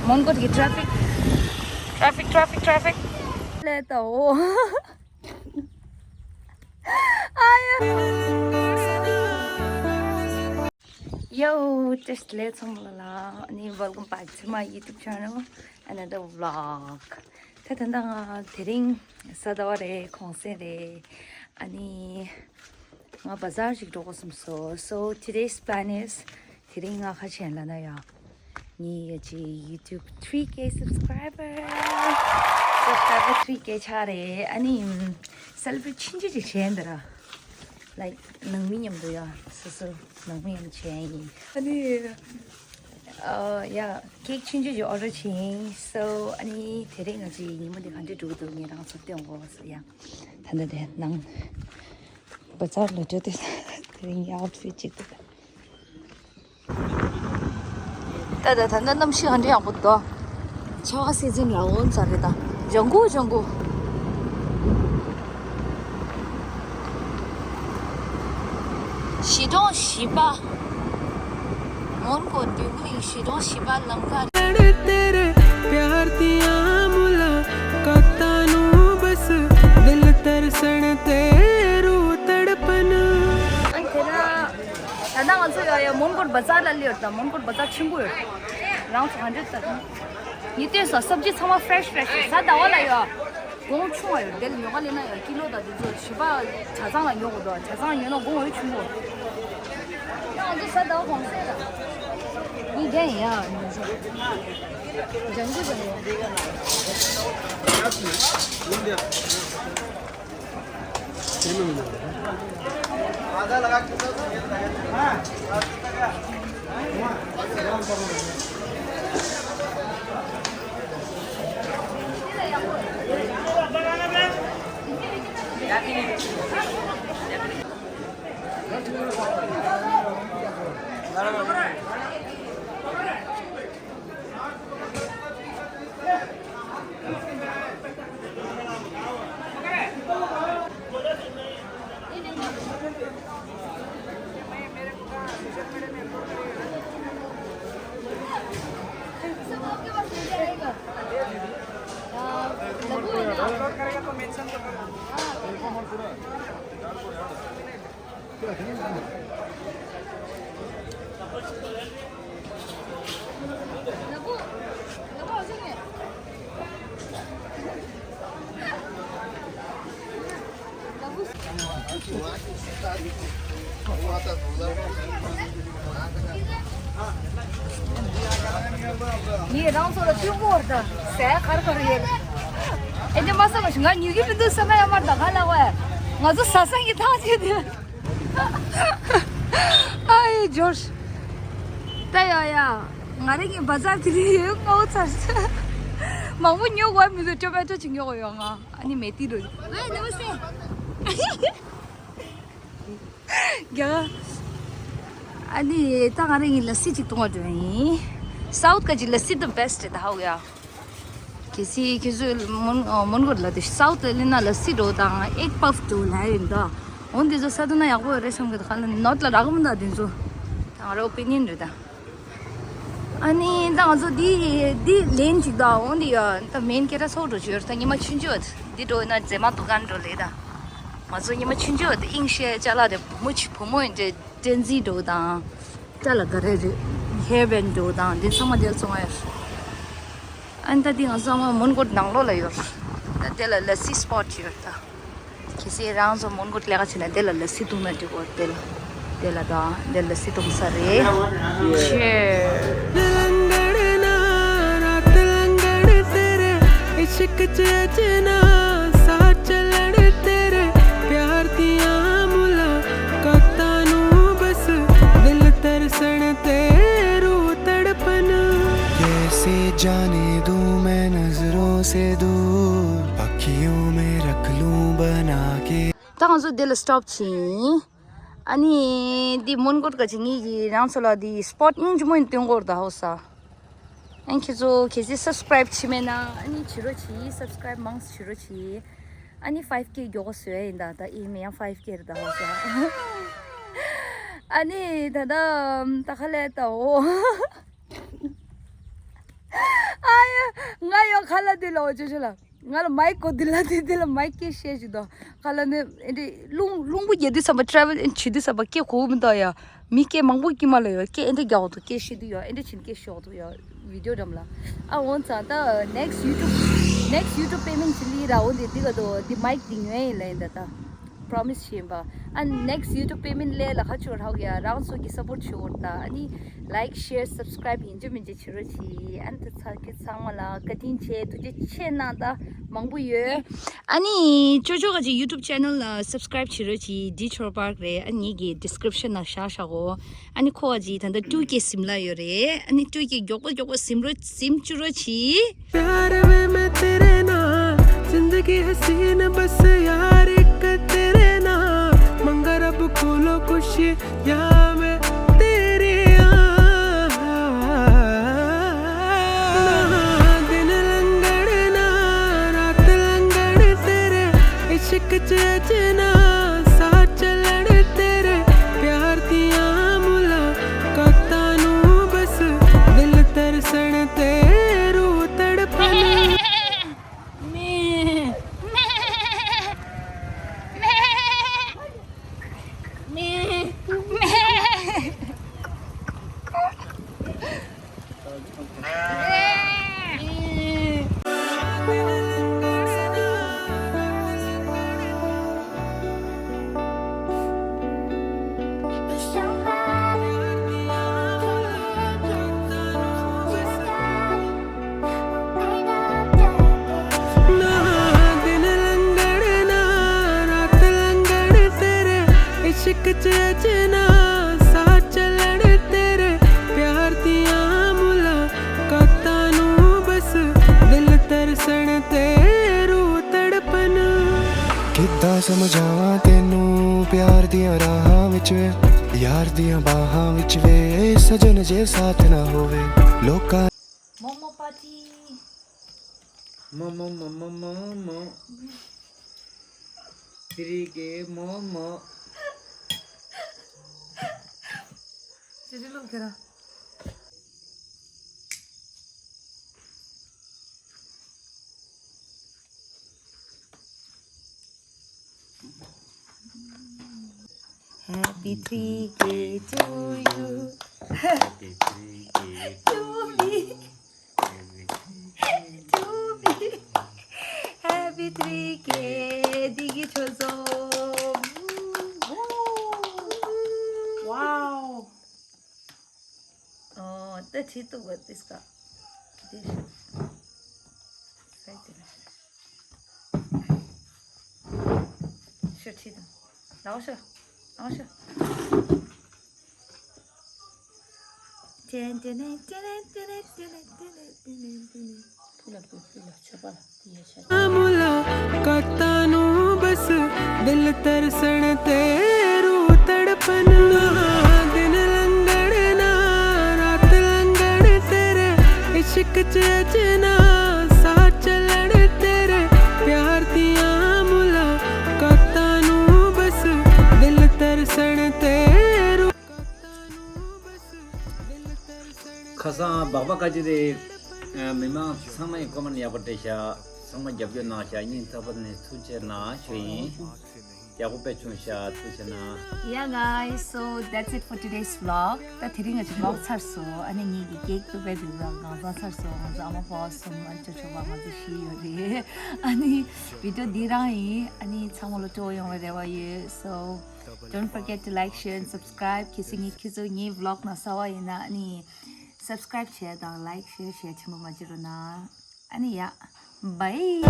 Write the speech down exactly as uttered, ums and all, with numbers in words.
མོན་གྷོ་གི་traffic, traffic, traffic, traffic. ལས་ད་འོ། ཨ་ཡ། Yo, just let some la. Ani welcome back to my YouTube channel. Another vlog. ད་ད་ད་ང་དེ་རིང་གཟའ་ཟླ་བ་རེད། གུང་སེང་རེད། ཨ་ནི་ང་བ་ཛར་ཞིག་འགྲོ་དགོས་བསམ་སོང་། So today's plan is དེ་རིང་ང་ཁ་ཆེན་ལ་ན་ཡ། ངའི་ཡ་ཅི་YouTube three K subscriber, subscriber three K ཆགས་རེད། ཨ་ནི་celebrate ཆུང་ཆུང་ཅིག་བྱས་འདི་ར། Like ནང་མི་མཉམ་དུ་ཡ། སོ་སོ་ནང་མི་མཉམ་བྱས་ཡིན། ཨ་ནི། ཨ་ཡ། cake ཆུང་ཆུང་ཅིག་order བྱས་ཡིན། So ཨ་ནི་དེ་རིང་ང་ཅི་ཉིན་མོ་འདི་ག་འདྲ་འགྲོ་གི་འདུག་ངས་རང་ཚོར་སྟོན་དགོས་སོ་ཡ། ད་ལྟ་དེ་ནང་བ་ཛར་ལ་འགྲོ་དུས་དེ་རིང་ངའི་outfit ཅིག་འདུག་ད་ད་ད་ད་གནམ་གཤིས་ཧ་ཅང་ཡག་པོ་འདུག་ཆར་པ་སེ་ཛིན་ར་འོན་ཚར་རེད་ད། ལྗང་གུ་ལྗང་གུ། གཞིས་གྲོང་བཞི་པ། མོན་གྷོ་བདུད་གླིང་གཞིས་གྲོང་བཞི་པ་ལམ་ཁ། तेरे प्यार दियां मुलाकातां नू बस दिल तरसण ते रूह तड़पण। ཨ་དེ་ན། ད་ལྟ་ང་ཚོ་ཡ་ཡ་མོན་གྷོ་བ་ཛར་ལ་སླེབས་ཡོད། ད་མོན་གྷོ་བ་ཛར་ཆེན་པོ་ཡོད། རང་ཚོ་ག་འདྲ་ལྟ། ངས་བལྟས་སོང་། སབ་ཇི་ཚང་མ་fresh fresh རེད། གཟའ་ཟླ་བ་ལ་ཡ་གོང་ཆུང་བ་ཡོད། དེ་ལ་ཉོ་ག་སླེབས་ན་ཡ་ཀི་ལོ་དང་དེ་ཚོ་བྱིས་པ་ཇ་ཚང་ལ་ཉོ་དགོས་འདུག་ཇ་ཚང་ཉོས་ན་གོང་འོས་ཆུང་པོ། ཡང་ང་ཚོ་གཟའ་ཟླ་བ་གུང་སེང་ལ་ངས་རྒྱན་ཡིན་ཡ། ང་ཚོ་ལྗང་གུ་ལྗང་གུ། ངས་རང་ཚོ་ལ་སྟོན་གོ་བར་དང་ཟས་གར་གར་ཡོད། ཨེ་ཅེ་མ་ས་མ་ཞིག་ང་ཉོ་གི་མི་འདུག་ས་མ་ཡ་མར་དང་ག་ལ་བས། ང་ཚོ་ཟ་ས་གི་ཐག་ཆད་དེ། ཨ་ཡེ་ཇོར། ད་ཡ་ཡ། ང་རང་གི་བ་ཛར་དེ་རིང་ཡོད་ངོ་ཚར། མང་པོ་ཉོ་དགོས་མི་འདུག་ཊོ་མེ་ཊོ་ཅིག་ཉོ་དགོས་ཡོད་ང་། ཨ་ནི་མེ་ཏི་རུ། ཝེ་ནམ་སྟེ། རྒྱ། ཨ་ནི་ད་ང་རང་གི་ལ་སི་ཅིག་འཐུང་བ་འགྲོ་ཡིན། སའུཐ་ཀ་ཅིག་ལ་སི་the best རེད་ད་ཧའོ་ཡ། གལ་སྲིད་ཁྱེད་ཚོས་མོན་ཨ་མོན་གྷོ་ལ་དེ་སའུཐ་ལ་སླེབས་ན་ལ་སི་འགྲོ་དང་ཨེག་པབ་འགྲོ་ལ་ཡིན་ད། འོན་ཏེ་ཚོ་ས་དུ་ན་ཡག་པོ་རེད་བསམ་གི་ད་ག་ལ་ནོར་ཐ་ལ་རག་མི་འདུག་དེ་ཚོ། ད་ང་རའི་ཨོ་པི་ནི་ཡན་རེད་ད། ཨ་ནི་ད་ང་ཚོ་འདི་འདི་ལེན་ཅིག་ད་འོན་ཏེ་ཡ་ད་མེན་ཀེ་ར་སོགས་འགྲོ་ཅིག་ཡོད་ད་ཉི་མ་ཆུང་ཆུང་འདི་འགྲོ་ཡིན་ན་རྫས་མ་དུ་གན་འགྲོ་ལེ་ད། ང་ཚོ་ཉི་མ་ཆུང་ཆུང་འདི་ཨིང་ཤེ་ཅ་ལག་དེ་བུ་མོ་ཆུ་བུ་མོ་ཡིན་ཏེ་ཏྲེན་ཛི་འགྲོ་དང་། ཅ་ལག་ག་རེ་རེད། ཧེར་བེན་འགྲོ་དང་འདི་ཚང་མ་འདི་ལ་བཙོང་ཡ་རེད། ཨ་ནི་ད་འདི་ང་ཚོ་ཚང་མ་མོན་གྷོ་ནང་ལོགས་ལ་ཡོད་རེད། ད་འདི་ལ་ལ་སི་སྤོ་ཊི་ཡོད་རེད་ད། གལ་སྲིད་རང་ཚོ་མོན་གྷོ་ལས་ཀ་བྱེད་ན་དེ་ལ་ལ་སི་བཏུང་ན་འགྲིག་གོ་དེ་ལ། དེ་ལ་དང་དེ་ལ་ལ་སི་བཏུང་ས་རེད། Cheers. लंघण ना रात लंघण तेरे इश्क च अजना साह चलण तेरे प्यार दियां मुलाकातां नू बस दिल तरसण ते रूह तड़पण। कैसे जाने दूं मैं नजरों से दूर पखियों में रख लूं बना के। ད་ང་ཚོ་འདི་ལ་སི་ཊོབ་བྱིན། ཨ་ནི་འདི་མོན་གྷོ་ག་ཅི་ངེད་ཀྱི་རང་ཚོ་ལ་འདི་སི་པོ་ཊི་སྙིང་རྗེ་མོ་ཡིན་སྟོན་གོ་ར་ད་ཧོ་ས། ཨ་ནི་ཁྱེད་ཚོ་གལ་སྲིད་སབ་སི་ཀ་རའིབ་བྱེད་མེད་ན་ཨ་ནི་བྱེད་རོགས་གྱིས། སབ་སི་ཀ་རའིབ་མང་ཙམ་བྱེད་རོགས་གྱིས། ཨ་ནི་ཕའིབ་ཀེ་མགྱོགས་པོ་བཟོ་ཡ་ཡིན་ད། ད་ཨི་མེ་ཡང་ཕའིབ་ཀེ་རེད་ད་ཧོ་ས། ཨ་ནི་ད་ད་ད་ཁ་ལས་ད་འོ། ཨ་ཡ། ང་ཡོ་ཁ་ལ་དེ་ལ་འོ་ཅོ་ཅོ་ལ། ང་ལ་མའིག་གོ་དེ་ལ་དེ་དེ་ལ་མའིག་སྐད་བཤད་ཅིག་དང་། ཁ་ལ་ནི་ཨེ་འདྲི་རླུང་རླུང་བུ་རྒྱག་དུས་ཙམ་པ་ཊེ་རེ་ཝལ་ཨེ་བྱེད་དུས་ཙམ་པ་སྐད་གོ་མི་འདུག་ཡ། མི་སྐད་མང་པོ་ཀྱི་མ་ལ་ཡོད་སྐད་ཨེ་འདྲི་རྒྱག་འོ་དུ་སྐད་བཤད་དུས་ཡོད་ཨེ་འདྲི་བྱིན་སྐད་ཤོག་དུ་ཡོད། བི་ཌིའོ་འགྲམ་ལ། ཨ་འོང་ཙང་ད་next YouTube next YouTube payment ཅི་ལི་ར་འོ་དེ་དེ་ག་དོ་དེ་མའིག་དེ་ཉོས་ཡིན་ལ་ཡིན་ད་ད། promise ཞེས་པ། ཨ་next YouTube payment ལས་ལ་ཁ་ཆོ་རག་ཡ་རང་ཚོ་གི་སཔོར་ཊི་ཆོ་ད། ཨ་ནི་ལའིག་ཤེར་སབ་སི་ཀ་རའིབ་ཡིན་གཅིག་མིན་གཅིག་བྱེད་རོགས་གྱིས། ཨ་ནི་ད་ཚ་གི་ཚང་མ་ལ་བཀའ་དྲིན་ཆེ། ཐུགས་རྗེ་ཆེ་གནང་ད་མང་པོ་ཡོད། ཨ་ནི་ཅོ་ཅོ་ག་ཅིག་YouTube channel ལ་སབ་སི་ཀ་རའིབ་བྱེད་རོགས་གྱིས། ཌི་ཆོར་པཱརྐ་རེད། ཨ་ནི་ངེད་ཀྱི་ཌི་སི་ཀི་རིབ་ཤན་ནང་བཞག་བཞག་གོ། ཨ་ནི་ཁོ་ག་ཅིག་ད་ལྟ་ཊུ་ཀེ་ཟིན་ལ་ཡོད་རེད། ཨ་ནི་ཊུ་ཀེ་མགྱོགས་པོ་མགྱོགས་པོ་ཟིན་རོགས་ཟིན་བཅུག་རོགས་གྱིས། प्यार में मैं तेरे नाल, जिंदगी हसीन बस यार एक तेरे नाल, मंगा रब कोलों खुशियां मैं तेरियां। ना दिन लंघण ना रात लंघण तेरे इश्क च अज ना साह चलण तेरे प्यार दियां मुलाकातां नू बस दिल तरसण ते रूह तड़पण। ना दिन लंघण ना रात लंघण तेरे इश्क च अज ना साह चलण तेरे प्यार दियां मुलाकातां नू बस दिल तरसण ते रूह तड़पण। ਕਿੱਦਾਂ ਸਮਝਾਵਾਂ ਤੈਨੂੰ ਪਿਆਰ ਦੀਆਂ ਰਾਹਾਂ ਵਿੱਚ ਵੇ, ਯਾਰ ਦੀਆਂ ਬਾਹਾਂ ਵਿੱਚ ਵੇ, ਸਜਣ ਜੇ ਸਾਥ ਨਾ ਹੋਵੇ। ਲੋਕਾਂ Momo party. Momo, momo, momo. Three K momo. Siri lo kera. Happy three K to you. Happy three K to me. Happy three K to me. Happy three K འདི་གི་ཆོས་ཚོ། Wow. ཨོ། ད་ཁྲིད་ཐུབ་པ་དེ་སྐ། དེ་ཤ། སའི་དེ་ལ། ཤ་ཁྲིད་དང་། ལའོ་ཤ། ལའོ་ཤ། ཏན་ཏན་ཏན་ཏན་ཏན་ཏན་ཏན་ཏན། मुलाकातां नू बस दिल तरसण ते रूह तड़पण। ना दिन लंघण ना रात लंघण तेरे इश्क च अज ना साह चलण तेरे प्यार दियां मुलाकातां नू बस दिल तरसण ते रूह ཁ་སང་སྦག་སྦག་ཁ་ཅིག་རེད། ཨ། མི་མང་ཚང་མ་ཡིན་ཀོ་མེན་ཡག་པོ་སྤྲད་ཤག་ཚང་མ་རྒྱབ་སྐྱོར་གནང་ཤག་སྙིང་ཐག་པ་ནས་ཐུགས་རྗེ་གནང་ཞུ་ཡིན། ཡག་པོ་དཔེ་བྱུང་ཤག་ཐུགས་རྗེ་གནང་། Yeah, guys, so that's it for today's vlog. ད་དེ་རིང་ང་ཚོ་ལོག་ཚར་སོང་། ཨ་ནི་ངེད་ཀྱི་ཀེག་ཏུ་བེ་བི་ཝི་ལོག་ང་ཚང་ཚར་སོང་། ང་ཚོ་ཨ་མ་པ་སོང་། ཨ་ཅོ་ཆོ་བ་ང་ཚོ་བཞི་ཡོད་རེད། ཨ་ནི་བི་ཌིའོ་འདི་རང་ཡིན། ཨ་ནི་ཚང་མ་ལ་སྤྲོ་ཡོང་བའི་རེ་བ་ཡོད། So don't forget to like, share and subscribe. གལ་སྲིད་ངའི་ཁྱེད་ཚོ་ངའི་vlog ནང་གསར་པ་ཡིན་ན་ཨ་ནི་subscribe བྱས་དང་like, share བྱས་ཆེན་པོ་མ་བརྗེད་རོགས་གནང་། ཨ་ནི་ཡ། Bye.